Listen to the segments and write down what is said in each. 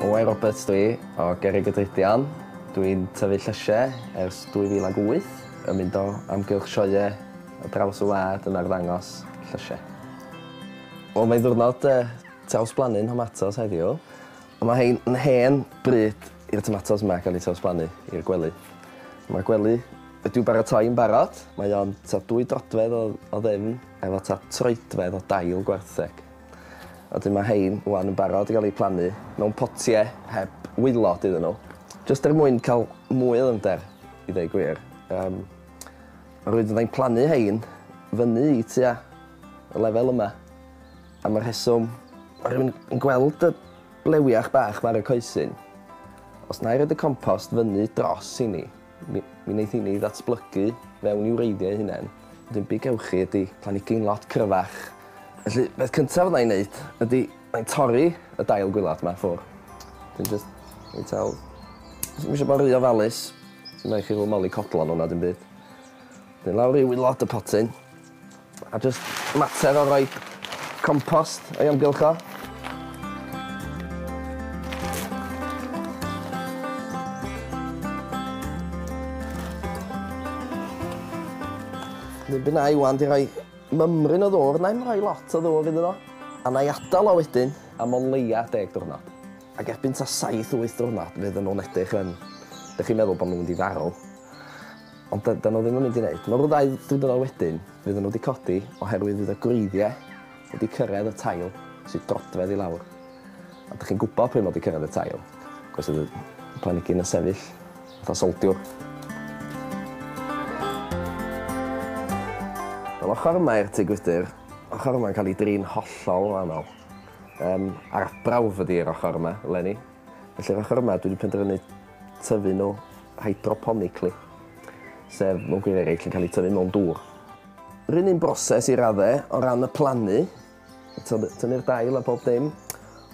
Owain Roberts dwi o Gerrig y Drudion. Dwi'n tyfu llysiau ers 2008, yn mynd o amgylch sioeau ar draws y wlad yn arddangos llysiau. Wel, mae'n ddiwrnod trawsblannu tomatos heddiw. Ond mae hein yn hen bryd i'r tomatos yma gael eu trawsblannu i'r gwely. Mae'r gwely wedi'w baratoi yn barod. Mae o'n tua 2 droedfedd o ddyfn efo tua troedfedd o dail gwartheg. A wedyn mae hein ŵan yn barod i gael eu plannu mewn potiau heb waelod iddyn nhw. Jyst er mwyn cael mwy o ddyfnder, i ddweud gwir. Rwy'n fyddai'n plannu hein fyny i tua y lefel yma. A mae'r rheswm, mae rhywun yn gweld y blewiach bach ma ar y coesyn. Os na i roid y compost fyny dros i ni, mi wneith i ni ddatblygu fewn i'w wreiddiau eu hunain. Wedyn be gewch chi ydy planhigyn lot cryfach. Felly, beth cyntaf fydda i'n neud ydy, fydda i'n torri y dail gwilod ma ffwr. Dwi'n just, dwi'n tal, ddim eisiau bod yn rhy ofalus. Dwi'n rhaid chi fel moli codlon hwnna, dim byd. Dwi'n lawr i wylod y potyn. A just mater o roi compost o'i amgylch o. Dwi'n byd na i wan di rhoi mymryn o ddŵr, na i'm rhoi lot o ddŵr iddo fo. A na i adael o wedyn am o leia 10 diwrnod. Ac erbyn tua 7-8 diwrnod fydden nhw'n edrych yn... Dych chi'n meddwl bod nhw'n mynd i farw. Ond dyn nhw ddim yn mynd i wneud. Mewn rhyw ddau diwrnod wedyn, fydden nhw wedi codi oherwydd fydd y gwreiddiau wedi cyrraedd y tail sydd drodfedd i lawr. A dych chi'n gwybod pryd mae wedi cyrraedd y tail. Cos oedd y planhigyn yn sefyll fatha soldiwr. Wel, ochr yma i'r tŷ gwydr, ochr yma'n cael ei drin hollol wahanol. A'r brawf ydy'r ochr yma, eleni. Felly'r ochr yma, dwi wedi penderfynu tyfu nhw hydroponically, sef mewn geiriau eraill yn cael eu tyfu mewn dŵr. Yr un broses i raddau o ran y plannu, tynnu'r dail a bob dim,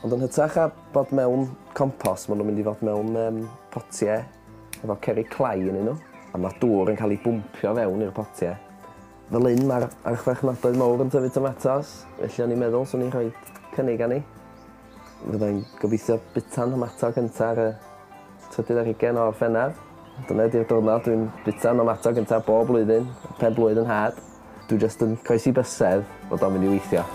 ond yn hytrach a bod mewn compost, maen nhw'n mynd i fod mewn potiau efo cerrig clai yn nhw, a mae dŵr yn cael ei bwmpio fewn i'r potiau. Fel un mae'r archfarchnadoedd mawr yn tyfu tomatos, felly o'n i'n meddwl swn i'n rhoi cynnig arni. Fyddai'n gobeithio bwyta'n tomato cyntaf ar y trydydd ar hugain o Orffennaf. Dyna ydy'r diwrnod dwi'n bwyta'n tomato cyntaf bob blwyddyn, pen blwydd yn nhad. Dwi jyst yn croesi bysedd fod o'n mynd i weithio.